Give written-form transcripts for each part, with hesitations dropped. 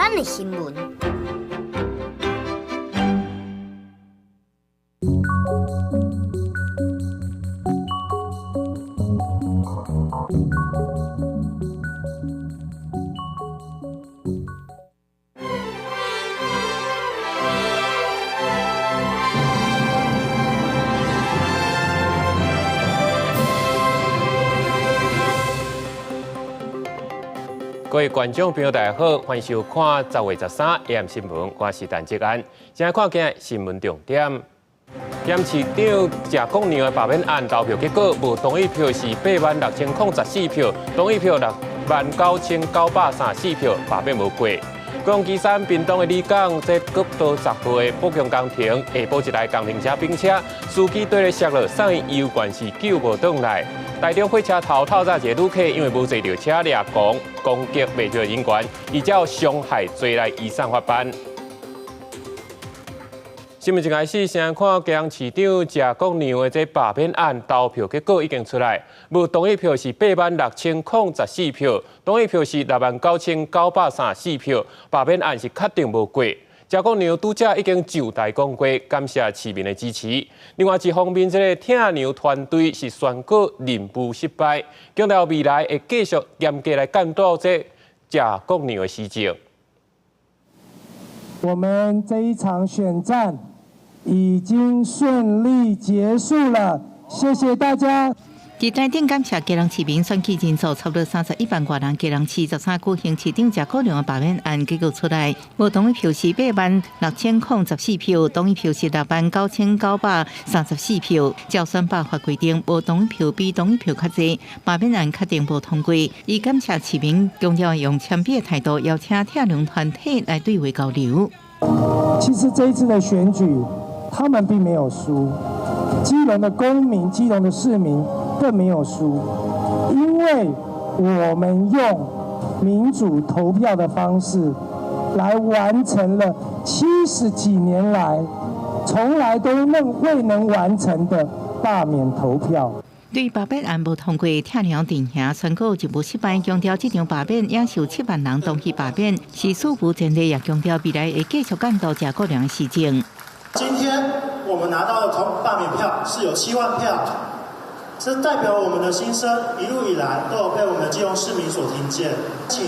灣的新聞。各位觀眾朋友，大家好，歡迎收看10月13 AM 新聞，我是陳志安。先來看今日新聞重點。檢市長謝國樑的罷免案投票結果，無同意票是86,014票，同意票69,934票，罷免無過。高雄旗山屏東的里港，這國道10號的補強工程，下晡一台工程車冰車，司機綴咧摔落，送醫猶原是救無轉來。台中火車頭透早一个旅客因為無坐著車掠狂攻擊賣票人員，而且傷害濟來移送法辦。新聞一開始，先看高雄市長謝國樑的這罷免案投票結果已經出來，無同意票是86,014票，同意票是69,934票，罷免案是確定無過。謝國樑拄才已經上台講過，感謝市民的支持。另外一方面，這个疼娘團隊是宣告任務失敗，強調未來會繼續嚴格來監督這謝國樑的施政。我們這一場選戰已經順利結束了，謝謝大家。佇台頂感謝基隆市民選舉人數差不多31萬外人，基隆市13舉行市長謝國樑的罷免案結果出來，無同意票是86,014票，同意票是69,934票。照選罷法規定，無同意票比同意票較濟，罷免案確定無通過。伊感謝市民，強調用謙卑的態度邀請疼娘團體來對話交流。其實這一次的選舉，他們並沒有輸，基隆的公民、基隆的市民更沒有輸，因為我們用民主投票的方式來完成了70幾年來從來都未能完成的罷免投票。對罷免案無通過，疼娘陣營宣告任務失敗，強調這場罷免也受7萬人同意罷免，是史無前例，也強調未來會繼續監督謝國樑施政。今天我們拿到的罷免票是有7萬票，這代表我們的心聲一路以來都有被我們的基隆市民所聽見。請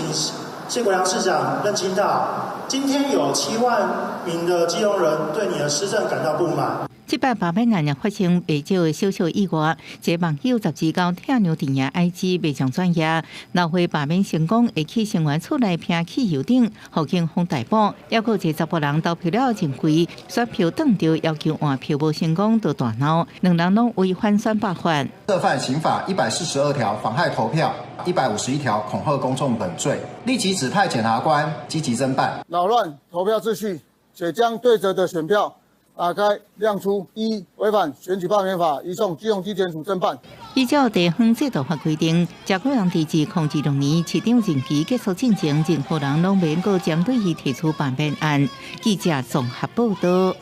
謝國樑市長認清到，今天有7萬名的基隆人對你的施政感到不滿。這擺罷免案也發生袂少的小小意外，一個網友十字交疼娘陣營 IG 袂上專頁，鬧會罷免成功，會去成員厝內拼汽油燈，予警方逮捕。猶閣有一個查埔人投票了認為選票當著要求換票無成功，就大鬧，兩人攏違反選罷法。涉犯刑法142條妨害投票、151條恐嚇公眾等罪，立即指派檢察官積極偵辦。擾亂投票秩序，且將對折的選票打開亮出，依違反選舉罷免法，移送基隆地檢署偵辦。依照地方制度法規定，謝國樑佇2026年市長任期結束進前，任何人攏免閣針對伊提出罷免案。記者綜合報道。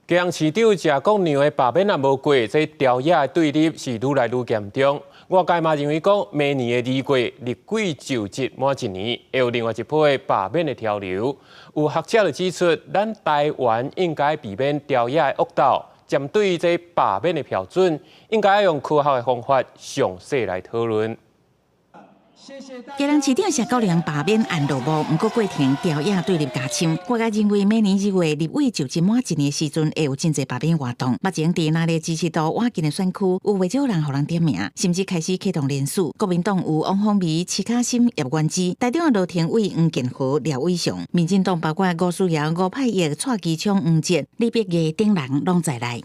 基隆市長謝國樑的罷免案無過，這朝野的對立是愈來愈嚴重。外界嘛認為講，明年的2月立委就職滿一年，會有另外一波的罷免的潮流。有學者就指出，咱台灣應該避免朝野的惡鬥，針對這罷免的標準，應該用科學的方法詳細來討論。基隆市長謝國樑罷免案落幕，毋過過程朝野對立加深。外界認為明年2月立委就職滿一年時陣，會有真濟罷免活動。目前佇哪里支持度倚近的選區，有袂少人予人點名，甚至開始啟動聯署。國民黨有王鴻薇、徐卡心、葉元之，台中的羅庭偉、黃健和、廖偉雄，民進黨包括吳思瑤、吳霈益、蔡其昌、黃捷、李碧儀等人攏在內。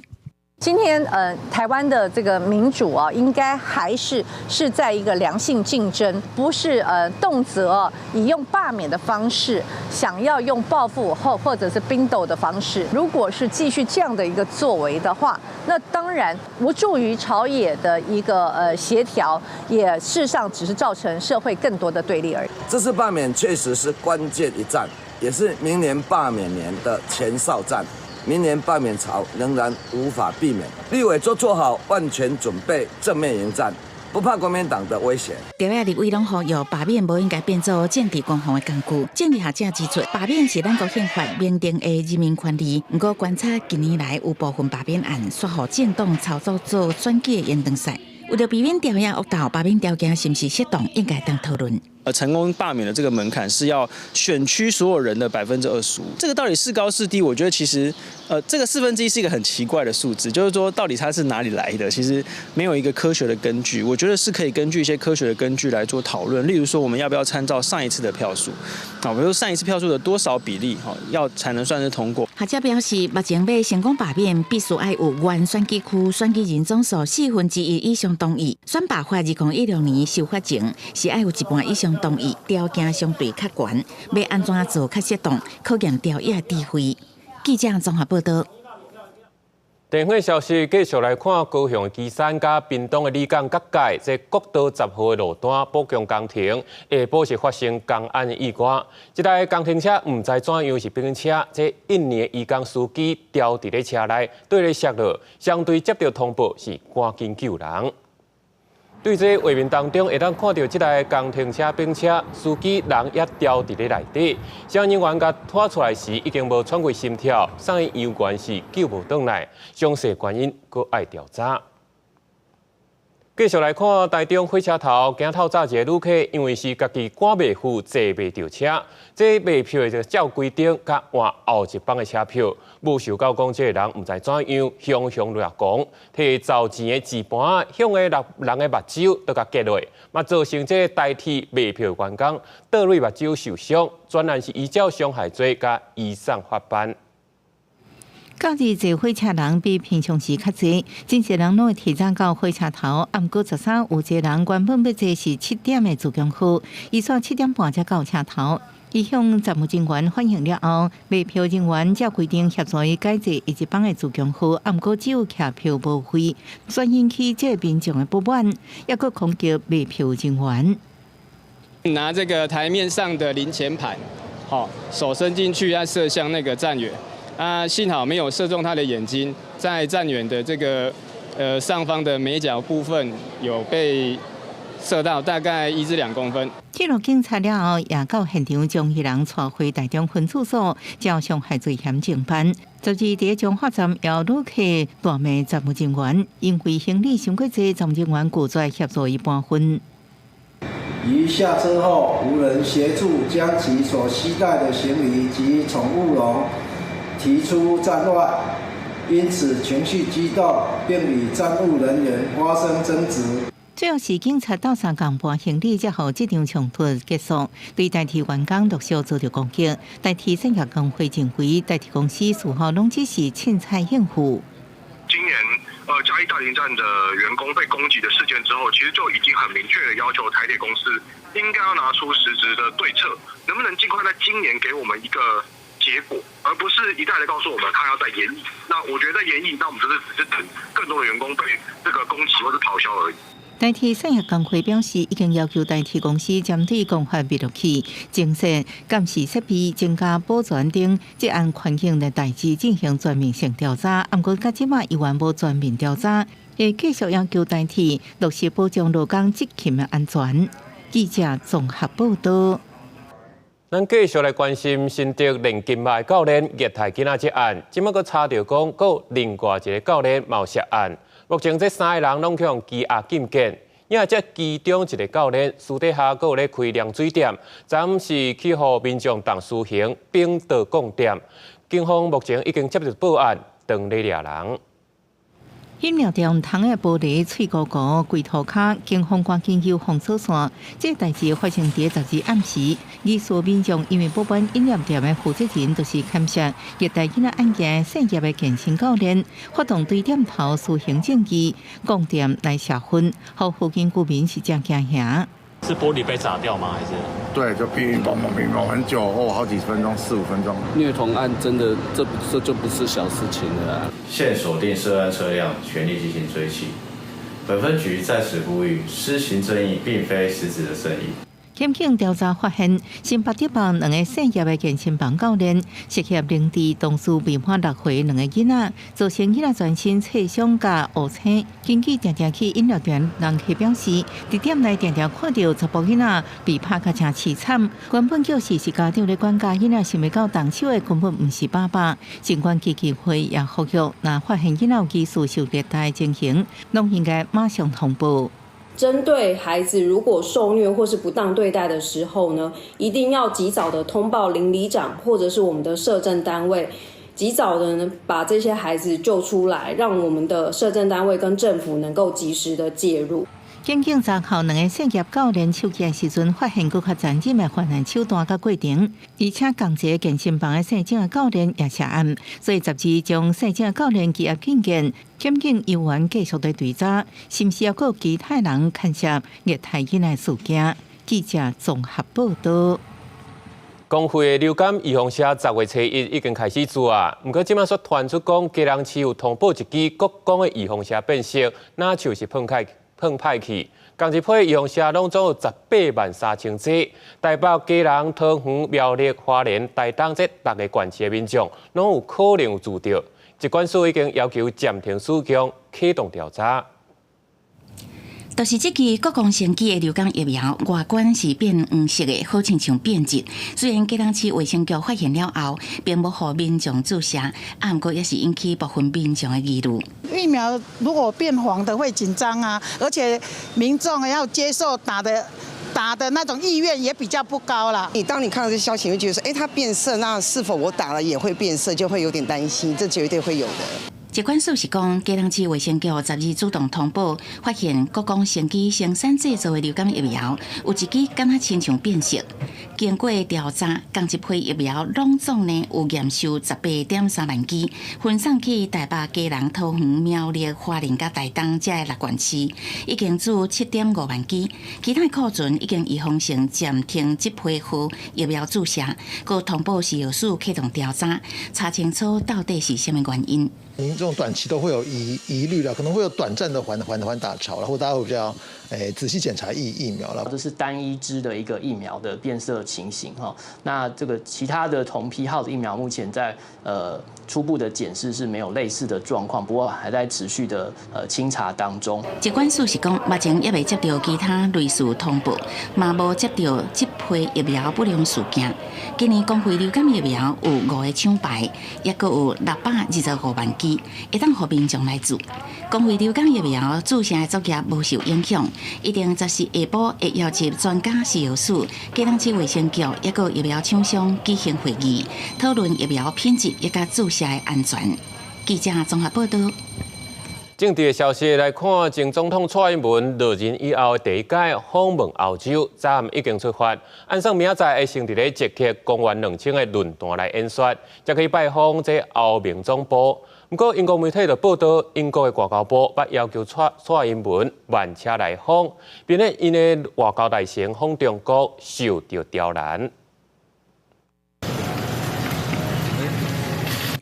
今天，台灣的這個民主啊，應該還是在一個良性競爭，不是動輒以用罷免的方式，想要用報復或者是兵鬥的方式。如果是繼續這樣的一個作為的話，那當然無助於朝野的一個協調，也事實上只是造成社會更多的對立而已。這次罷免確實是關鍵一戰，也是明年罷免年的前哨戰。明年罷免潮仍然無法避免，立委都做好萬全準備，正面迎戰。不怕國民黨的威脅。朝野立委攏呼籲罷免無應該變做政治攻防的工具。政治學者指出，罷免是咱國憲法明定的人民權利。毋過觀察近年來有部分罷免案，煞予政黨操作做選舉的延長賽。為著避免朝野惡鬥，罷免條件是毋是適當，應該當討論。成功罷免的這個門檻是要選區所有人的25%，這個到底是高是低？我覺得其實，這個1/4是一個很奇怪的數字，就是說到底它是哪裡來的？其實沒有一個科學的根據。我覺得是可以根據一些科學的根據來做討論。例如說，我們要不要參照上一次的票數？啊，比如說上一次票數的多少比例，哈，要才能算是通過？學者表示，目前欲成功罷免，必須愛有原選舉區選舉人總數1/4以上同意。選罷法2016年修法前，是愛有一半以上同意，條件相對較懸，欲按怎做較適當，考驗朝野智慧。記者綜合報道。電話消息繼續來看高雄的旗山佮屏東的里港各界，這國道10號的路段補強工程，下晡是發生工安意外。這台工程車毋知怎樣是反車，這印尼的移工司機牢佇咧車內，綴咧摔落，商隊接到通報是趕緊救人。對這畫面當中，會當看著這台工程車反車，司機人也牢佇咧內底。消防人員共拖出來時，已經無喘過心跳，送醫猶原是救無轉來，詳細原因閣愛調查。繼續來看台中火車頭，今透早一个旅客，因為是家己趕袂赴坐袂著車，這賣票的就照規定，共換後一班的車票，無想到講這个人毋知怎樣，雄雄掠狂，提找錢的錢盤向彼个人的目睭都共擊落，嘛造成這个代替賣票的員工倒落目睭受傷，專案是依照傷害罪共移送法辦。假日坐火車人比平常時較濟，真濟人攏會提早到火車頭。毋過十三有一个人原本欲坐是7點的自強號，伊煞7點半才到車頭。伊向站務人員反映了後，賣票人員照規定協助伊改坐一班的自強號，毋過只有徛票無費，煞引起這個民眾的不滿，猶閣攻擊賣票人員。拿這個台面上的零錢盤，好，手伸進去要射向那個站員。啊，幸好沒有射中他的眼睛，在站員的這個上方的眉角部分有被射到，大概1至2公分。鐵路警察了後，也到現場將彼人帶回台中分處所，照傷害罪嫌偵辦。昨日佇彰化站有旅客大罵站務人員，因為行李傷過濟，站務人員拒絕協助伊搬運。於下車後，無人協助將其所攜帶的行李及寵物籠提出站外，因此情緒激動，並與站務人員發生爭執。最後是警察鬥相共搬行李，才予這場衝突結束。對台鐵員工陸續遭著攻擊，台鐵產業工會認為，台鐵公司事後攏只是凊彩應付。今年嘉義大林站的員工被攻擊的事件之後，其實就已經很明確的要求台鐵公司應該要拿出實質的對策，能不能盡快在今年給我們一個結果，而不是一再的告訴我們他要再研議。那我覺得在研議，那我們就是只是等更多的員工被這個攻擊或者咆哮而已。台鐵產業工會表示，已經要求台鐵公司針對光環密錄器、增設監視設備、增加保全等職安環境的代誌進行全面性調查。毋過，到這馬猶原無全面調查，會繼續要求台鐵落實保障勞工執勤的安全。記者綜合報道。咱繼續來關心新竹練金馬的教練虐待囡仔這案，這馬閣查著講，閣另外一個教練嘛有涉案。目前這三个人攏予人羈押禁見，因為這其中一個教練私底下閣有咧開涼水店，昨昏是去予民眾動私刑，反倒摃店。警方目前已經接著報案，當咧掠人。飲料店窗的玻璃碎糊糊，規塗跤，警方趕緊救封鎖線。這代誌發生佇12暗時，疑似民眾因為不滿飲料店的負責人，就是牽涉虐待囡仔案件涉業的健身教練，發動對店頭施行正義，摃店來洩憤，予附近居民是誠驚嚇。是玻璃被砸掉嗎？還是？對，就乒乒乓乓乒乓很久哦，好幾分鐘，四五分鐘。虐童案真的，這就不是小事情了。現鎖定涉案車輛，全力進行追緝。本分局在此呼籲，施行正義並非實質的正義。檢警調查發現，新北德邦兩个姓葉的健身房教練涉嫌凌遲同事未滿6歲兩个囡仔，造成囡仔全身擦傷佮烏青。根據定定去飲料店人客表示，佇店內定定看著查埔囡仔被拍甲誠淒慘。原本就是家長咧管教囡仔，想袂到動手的根本毋是爸爸。疾管基金會也呼籲，若發現囡仔有疑似受虐待情形，攏應該馬上通報。針對孩子如果受虐或是不當對待的時候呢，一定要及早的通報鄰里長或者是我們的社政單位，及早的呢把這些孩子救出來，讓我們的社政單位跟政府能夠及時的介入。檢警查扣兩个姓葉教練手機的時陣，發現閣較殘忍的犯案手段佮過程，而且仝一个健身房的姓鄭的教練也涉案，所以12將姓鄭的教練羈押禁見，檢警猶原繼續咧追查，是毋是猶閣有其他人牽涉虐待囡仔事件？記者綜合報導。公費的流感預防射10月初1已經開始注啊，毋過這馬煞傳出講，基隆市有通報一支國光的預防射變色，若像是噴歹去。仝一批預防射攏總有183,000劑，台北、基隆、桃園、苗栗、花蓮、台東這六个縣市的民眾，攏有可能有注著。疾管署已經要求暫停使用，啟動調查。就是這支國光生技的流感疫苗，外觀是變黃色的，好親像變質。雖然基隆市衛生局發現了後，並無予民眾注射，啊，毋過也是引起部分民眾的疑慮。疫苗如果變黃的會緊張啊，而且民眾要接受打的那種意願也比較不高啦。你當你看到這消息，會覺得說，欸，它變色，那是否我打了也會變色，就會有點擔心，這絕對會有的。疾管署是講，基隆市衛生局12主動通報，發現國光生技生產製造的流感疫苗有一支敢若親像變色。經過調查，仝一批疫苗攏總呢有驗收18.3萬支，分送去台北、基隆、桃園、苗栗、花蓮佮台東這六縣市，已經注7.5萬支。其他庫存已經預防性暫停這批號疫苗注射，閣通報食藥署啟動調查，查清楚到底是啥物原因。民眾短期都會有疑慮啦，可能會有短暫的緩打潮，然後大家會比較仔細檢查疫苗啦。這是單一支的一個疫苗的變色情形哈，那這個其他的同批號的疫苗目前在初步的檢視是沒有類似的狀況，不過還在持續的清查當中。疾管署是講，目前猶未接著其他類似通報，嘛無接著這批疫苗不良事件。今年公費流感疫苗有五个廠牌，抑閣有625萬支，會當予民眾來注。公費流感疫苗注射的作業無受影響，一定14下晡會邀集專家、食藥署、基隆市衛生局，抑閣疫苗廠商舉行會議，討論疫苗品質以及注射的安全。記者綜合報導。政治的消息來看，前總統蔡英文落任以後的第一擺訪問歐洲，昨暗已經出發。按算明仔載會先佇咧捷克公元2000的論壇來演說，才去拜訪這歐盟總部。毋過英國媒體就報導，英國的外交部捌要求蔡英文慢車來訪，免得𪜶的外交大臣訪中國受著刁難。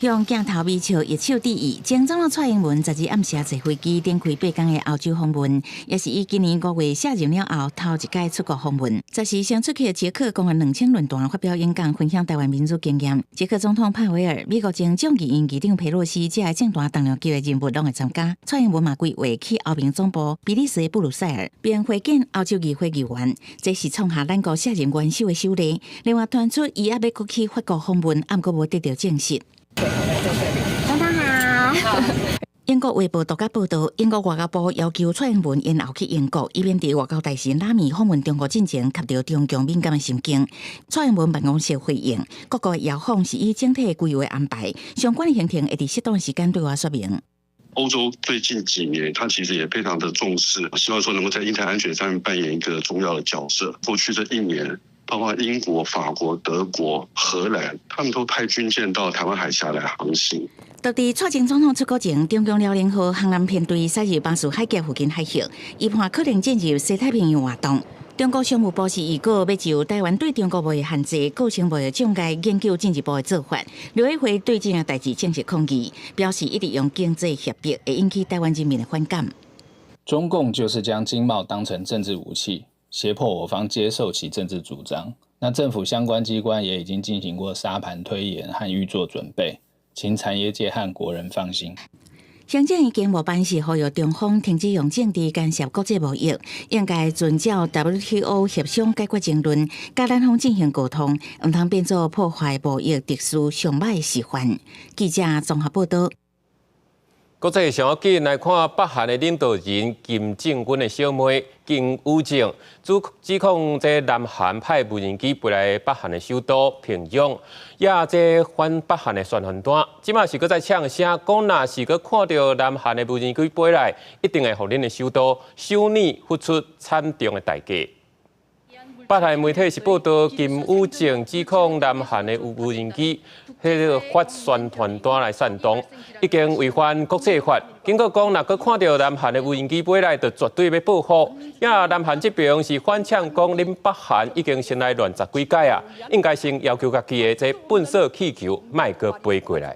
向鏡頭微笑，揮手致意。前總統蔡英文12暗時坐飛機展開8工的歐洲訪問，也是伊今年5月卸任了後頭一擺出國訪問。10時先出去捷克公元2000論壇發表演講，分享臺灣民主經驗。捷克總統帕維爾、美國前眾議院議長佩洛西這个政壇重量級的人物攏會參加。蔡英文嘛規劃去歐盟總部比利時的布魯塞爾，並會見歐洲議會議員，這是創下咱國卸任元首的首例。另外傳出伊猶欲閣去法國訪問，毋過無得著證實。總統好。英國衛報獨家報導，英國外交部要求蔡英文延後去英國，以免佇外交大臣拉米訪問中國進前，及著中共敏感的神經。蔡英文辦公室回應，各國邀訪是以整體規劃安排，相關的行程會佇適當時間對外說明。歐洲最近幾年，他其實也非常的重視，希望說能夠在印太安全上面扮演一個重要的角色。過去這一年，包括英國、法國、德國、荷蘭，他們都派軍艦到台灣海峽來航行。就佇蔡前總統出國前，中共遼寧號航南編隊駛入巴士海峽附近海域，預判可能進入西太平洋活動。中國商務部是預告欲就台灣對中國貿易限制構成貿易障礙，研究進一步的做法。陸委會對這項代誌正式抗議，表示一直用經濟脅迫會引起台灣人民的反感。中共就是將經貿當成政治武器。脅迫我方接受其政治主張。那政府相關機關也已經進行過沙盤推演和預做準備，請產業界和國人放心。行政院經貿辦是呼籲中方停止用政治干涉國際貿易，應該遵照 WTO 協商解決爭論，佮咱方進行溝通，毋通變做破壞貿易秩序上䆀示範。記者綜合報道。國際上要緊來看，北韓的領導人金正恩的小妹金與正，指指控這南韓派無人機飛來北韓的首都平壤，也這反北韓的宣傳單。這馬是閣再嗆聲，講若是閣看著南韓的無人機飛來，一定會予恁的首都首爾付出慘重的代價。北韓媒體是報道金與正指控南韓的無人機，彼個發宣傳單來煽動，已經違反國際法。警告講，若閣看著南韓的無人機飛來，就絕對欲報復。也南韓這邊是反嗆講，恁北韓已經先來亂十幾擺啊，應該先要求家己的這糞掃氣球莫閣飛過來。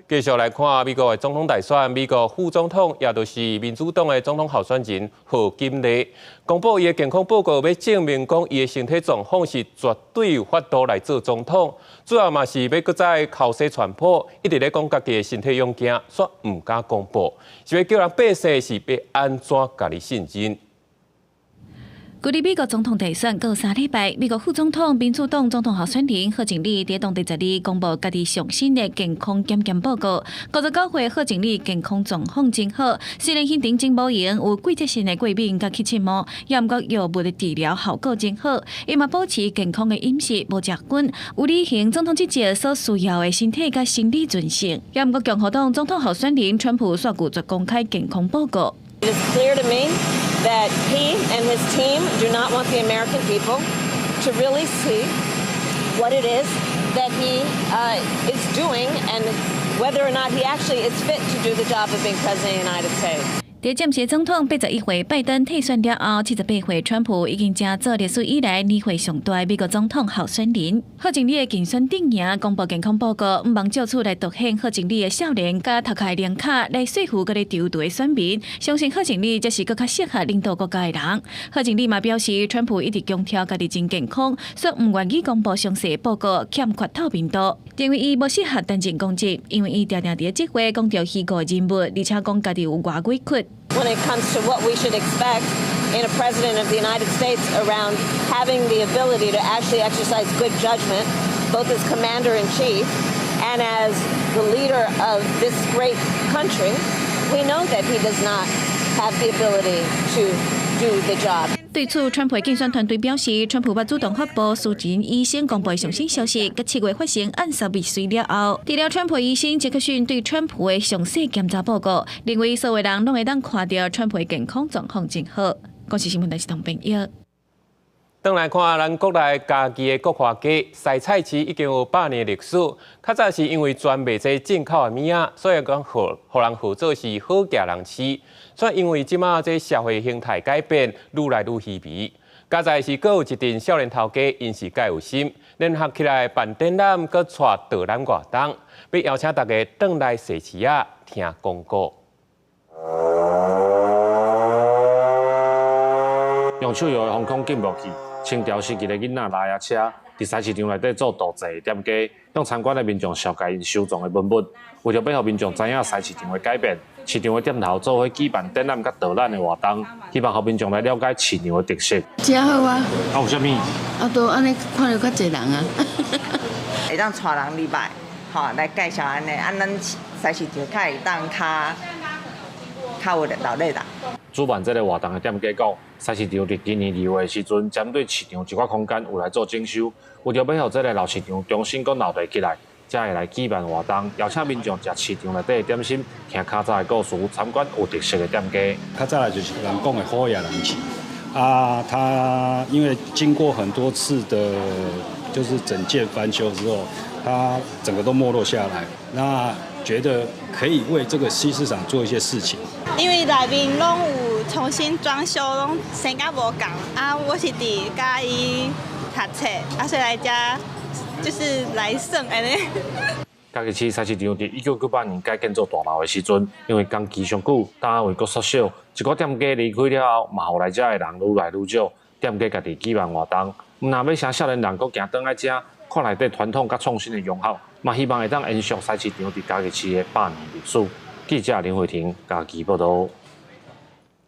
繼續來看美國的總統大選，美國副總統也就是民主黨的總統候選人賀錦麗，公布伊的健康報告，欲證明講伊的身體狀況是絕對有法度來做總統。主要嘛是欲閣再剾洗川普，一直咧講家己的身體勇健，煞毋敢公布，是欲叫人百姓是欲按怎共伊信任？距離美國總統大選閣有3禮拜，美國副總統、民主黨總統候選人賀錦麗佇當地12公布家己上新的健康檢驗報告。59歲賀錦麗健康狀況真好，雖然先前真無閒有季節性的過敏佮起刺毛，也毋過藥物的治療效果真好，伊嘛保持健康的飲食，無食薰，有履行總統職責所需要的身體佮生理準繩。也毋過共和黨總統候選人川普煞拒絕公開健康報告。 It is clear to me that he and his team do not want the American people to really see what it is that he is doing and whether or not he actually is fit to do the job of being president of the United States. 佇暫時總統81歲拜登退選了後，78歲川普已經成做歷史以來年歲上大美國總統候選人。賀錦麗的競選陣營公布健康報告，毋望藉此來凸顯賀錦麗的少年佮頭殼靈巧，來說服閣咧躊躇的選民，相信賀錦麗才是閣較適合領導國家的人。賀錦麗嘛表示，川普一直強調家己真健康，煞毋願意公布詳細報告，欠缺透明度，認為伊無適合擔任公職，因為伊定定佇集會講著虛構人物，而且講家己有外委屈。 When it comes to what we should expect in a president of the United States around having the ability to actually exercise good judgment, both as commander in chief and as the leader of this great country, we know that he does not have the ability to do the job. 對此，川普競選團隊表示，川普捌主動發布私人醫生公布上新消息，佮7月發生暗殺未遂了後，除了川普醫生傑克遜對川普的詳細檢查報告，認為所有人攏會當看著川普的健康狀況真好。公視新聞台是同編譯。轉來看咱國內嘉義的國華街西菜市已經有100年歷史，較早是因為專賣這進口的物仔，所以講予予人號做是好額人市。煞因為這馬這社會形態改變，愈來愈稀微。佳哉是閣有一陣少年頭家，𪜶是蓋有心，聯合起來辦展覽，閣帶導覽活動，欲邀請大家轉來踅市仔聽講古。用手搖的防空警報器，清朝時期的囡仔拉仔車，佇菜市場內底做導濟店家，向參觀的民眾紹介𪜶收藏的文物。為著欲予民眾知影菜市場的改變，市場的店頭做伙舉辦展覽佮導覽的活動，希望予民眾來了解市場的特色。真好啊！啊，有啥物？啊，都按呢看著較濟人啊。會當帶人入來，吼，來介紹按呢，啊，咱菜市場較會當較較有熱鬧熱啦。主辦這个活動的店家講，菜市場佇今年2月的時陣，針對市場一寡空間有來做整修，為著欲予這个老市場重新閣鬧熱起來，才會來舉辦活動，邀請民眾食市場內底的點心，聽較早的故事，參觀有特色的店家。較早就是人講的好額人市，啊，它因為經過很多次的，就是整建翻修之後，它整個都沒落下來。那覺得可以為這個新市場做一些事情。因為內面攏有重新裝修，攏生甲無仝啊！我是佇嘉義讀冊，啊，所以來遮就是來耍按呢。嘉義市菜市場佇1998年改建做大樓的時陣，因為工期傷久，單位閣縮小，一寡店家離開了後，嘛予來遮的人愈來愈少，店家家己舉辦活動，毋但欲請少年人閣行轉來遮，看內底傳統佮創新的融合，嘛希望會當延續菜市場佇嘉義市的百年歷史。記者林慧婷嘉義報導。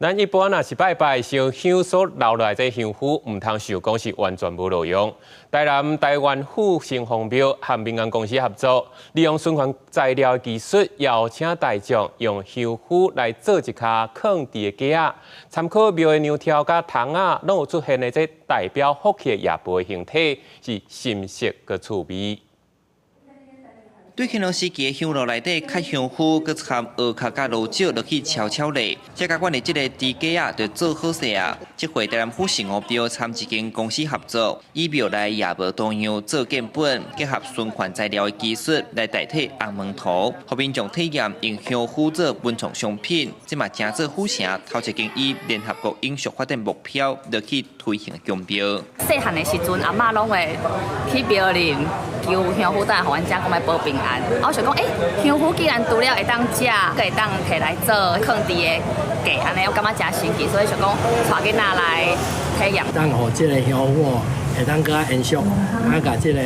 咱一般若是拜拜，燒香所留落來這香灰，毋通想講是完全無路用。台南台灣府城隍廟和民間公司合作，利用循環材料技術，邀請大眾用香灰來做一跤囥佇的架仔。參考廟的娘柱佮窗仔，攏有出現的這代表福氣的夜報的形體，是深色閣趣味。對乾隆時期的香爐內底較香灰，閣摻蚵殼佮蘆蕉落去悄悄咧，這佮阮的這個豬架仔就做好勢啊！這回台南府城隍廟參一間公司合作，以廟內夜報圖樣做建本，結合循環材料的技術來代替紅毛塗，予民眾體驗用香灰做文創商品，這嘛成做府城頭一間以聯合國永續發展目標落去推行的宮廟。細漢的時陣，阿嬤攏會去廟裡求香灰，等來予阮食，講欲保平安。我想講，欸，香灰既然除了會當食，閣會當提來做囥佇的架，按呢我感覺誠神奇，所以想講帶囡仔來體驗。當予這个香灰哦，會當閣較延續，啊，共這个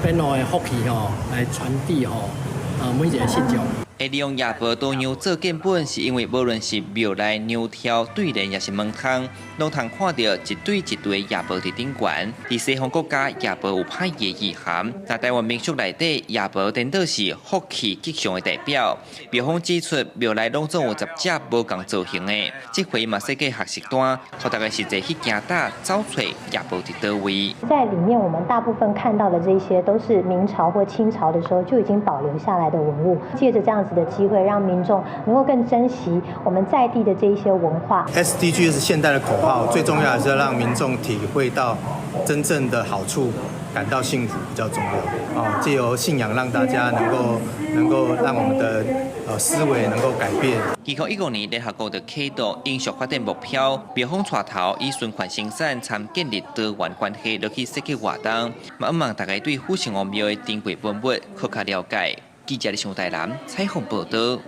變老的福氣吼，來傳遞予每一个信眾。會利用夜報圖樣做建本，是因為無論是廟內娘柱對聯，抑是門窗，攏通看著一對一對夜報佇頂懸。佇西方國家，夜報有歹的意涵。那台灣民俗內底，夜報顛倒是福氣吉祥的代表。廟方指出，廟內攏總有10隻無仝造型的，這回嘛設計學習單，予大家實際去行搭找揣夜報佇佗位。在裡面，我們大部分看到的這些，都是明朝或清朝的時候就已經保留下來的文物。借著這樣子的機會，讓民眾能夠更珍惜我們在地的這一些文化。 SDG 是現代的口號，最重要的是要讓民眾體會到真正的好處，感到幸福比較重要。啊，藉由信仰讓大家能夠讓我們的思維能夠改變。2015年聯合國就啟動永續發展目標，廟方帶頭以循環生產參建立多元關係落去設計活動，嘛向望大家對府城隍廟的珍貴文物閣較了解。記者李台南採訪報導。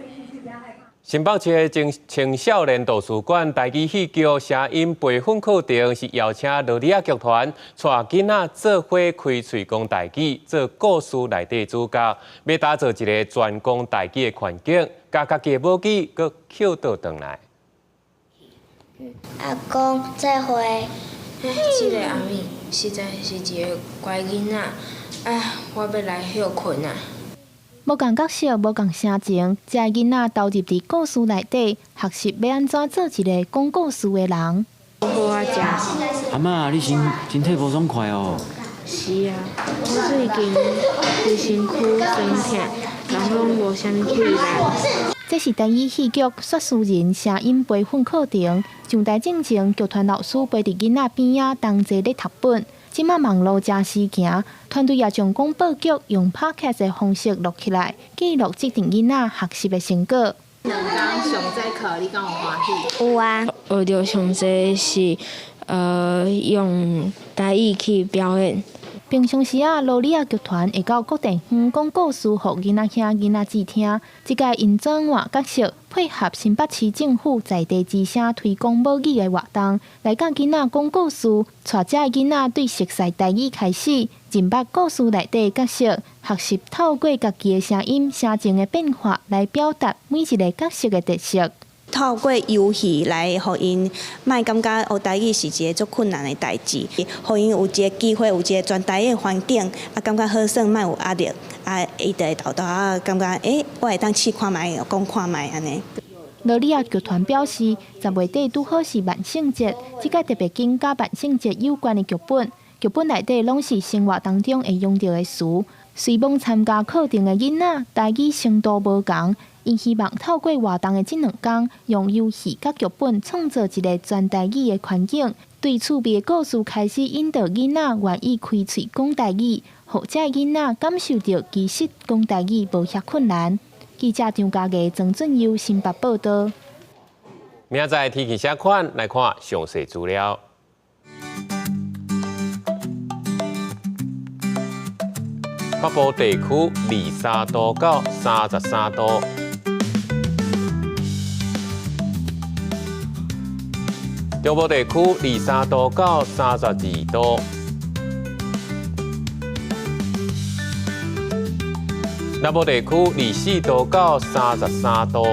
新北市的青少年圖書館台語戲劇聲音培訓課程是邀請羅里仔劇團帶囡仔做伙開喙講台語，做故事內底主角，欲打造一个專講台語的環境，共家己的母語閣抾倒轉來。阿公再會。這个阿敏實在是一个乖囡仔，啊，我欲來歇睏啊。無仝角色，無仝聲情，這个囡仔投入佇故事內底，學習欲按怎做一个講故事的人。好啊，食。阿嬤，你身體無爽快哦。是啊，我最近規身軀酸疼，人攏無啥物氣力。這是台語戲劇《說書人》聲音培訓課程，上台進前，劇團老師陪佇囡仔邊仔同齊咧讀本。這馬網路誠時行，團隊也將廣播劇用 Podcast 的方式錄起來，記錄這陣囡仔學習的成果。兩工上這課，你敢有歡喜？有啊。學著上濟是用台語去表演。平常時啊，羅里仔劇團會到各地方講故事，予囡仔聽、囡仔姊聽。這屆𪜶轉換角色，配合新北市政府在地之聲推廣母語的活動，來教囡仔講故事，帶這个囡仔對熟悉台語開始，認捌故事內底角色，學習透過家己的聲音、聲情的變化來表達每一个角色的特色。透過遊戲來予𪜶莫感覺學台語是一个足困難的代誌，予𪜶有一个機會，有一個全台語的環境，啊，感覺好耍，莫有壓力，啊，伊就會沓沓仔感覺，欸，我會當試看覓，講看覓按呢。羅里仔劇團表示，10月底拄好是萬聖節，這屆特別揀佮萬聖節有關的劇本，劇本內底攏是生活當中會用著的詞。雖罔參加課程的囡仔，台語程度無仝。𪜶希望透過活動的這兩工，用遊戲佮劇本創造一个全台語的環境，對趣味的故事開始引導囡仔願意開喙講台語，予這个囡仔感受著其實講台語無遐困難。記者張家藝、曾俊佑新北報導。明仔載天氣啥款？來看詳細資料。北部地區23度到33度。中部地區23度到32度。南部地區24度到33度。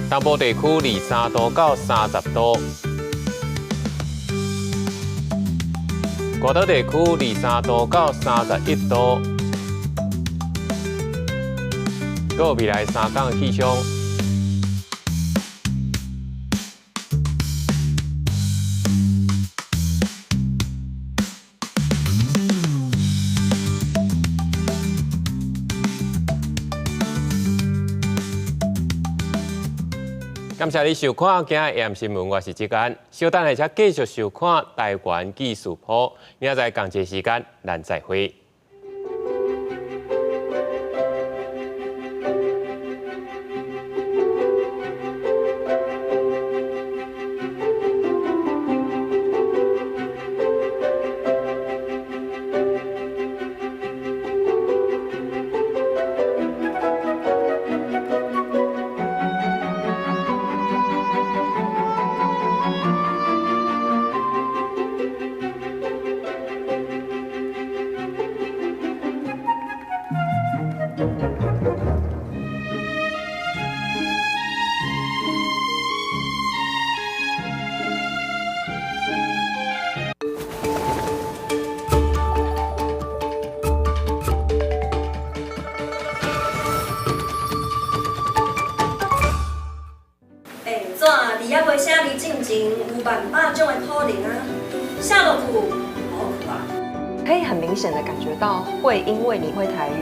東部地區23度到30度。外島地區23度到31度。閣有未來三天氣象。感謝你收看今日 AM 新聞，我是志安。稍等下，才繼續收看台灣記事簿。明仔載仝一時間，咱再會。欸，紙字猶未寫字進前有萬百種的可能啊，寫落去無去啊。可以很明顯的感覺到，會因為你會台語。